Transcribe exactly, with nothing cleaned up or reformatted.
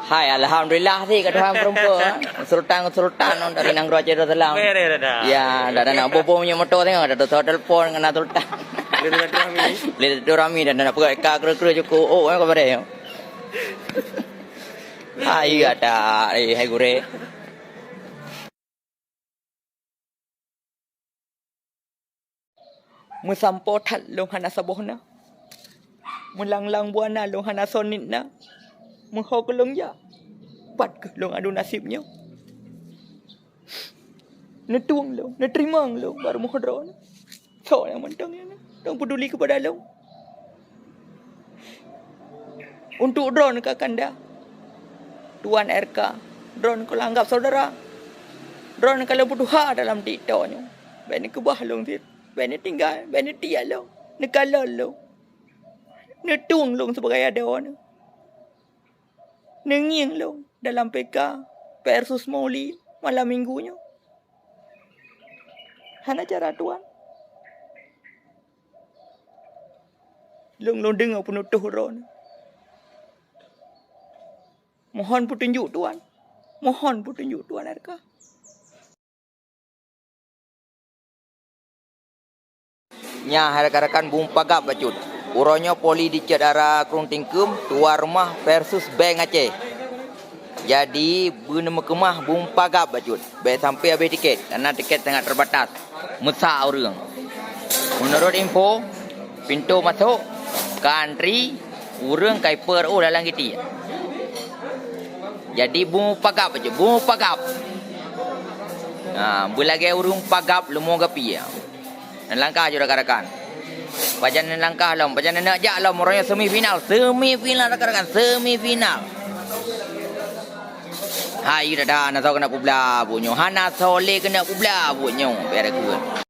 Hai, alhamdulillah sih ka Tuhan peurumpok. Sultan, Sultan dari Nanggroe Aceh Darussalam. Beres dah. Ya, dah, dah nak bobo minyak motor tengok, dah, dah telepon kena Sultan. Boleh silaturahmi. Boleh silaturahmi dan nak peugah ka kru-kru cukup. Oh, apa dia? Hai, ada. Eh, hai gureh. Meusampoe that lôn hana saboh na. Meulanglang buana lôn hana sonit na. Meuho keu lôn jak, pat kheueh lôn adu naseb nyoe. Neutueng lôn, neuteurimong lôn, barô meuho droeneuh. Soe nyang mantong nyan, dong peuduli keupada lôn. Untuk droeneuh kakanda, Tuan R K, droeneuh ka lôn anggab syedara. Droeneuh ka lôn peutuha dalam TikTok nyoe. Bék neukeubah lôn cit, bék neutinggai, bék neutiek lôn, neukalon lôn, neutueng lôn sibagai adoe neuh. Neungieng lôn dalam P K versus Moli malam minggu nyoe. Hana cara, Tuan. Lôn, lôn deungoe peunutoh droeneuh. Mohon peutunjuk, Tuan. Mohon peutunjuk, Tuan R K. Nyan hai rakan-rakan, bumpa gab bacut. Uroe nyoe Poli dicet dara Krueng Tingkeum, tuan rumah versus Bank Aceh. Jadi, beuneumeukeumah bumpa gab bacut. Bék sampai habéh tiket, karena tiket sangat terbatas. Meusa ureuëng. Menurut info, pintoe masôk ka antri, ureuëng ka ipeureuôh dalam giti. Jadi, bumpa gab bacut, bumpa gab. Ha, beulagée ureuëng pagab leumo gapie. Neulangkah ju rakan-rakan. Pajan neulangkah lom, pajan neujak lom, uroe nyoe semifinal, semifinal rakan-rakan, semifinal. Hai dada, hana soe keuneuk peubla buet nyoe, hana soe lé keuneuk peubla buet nyoe, bèk ragu.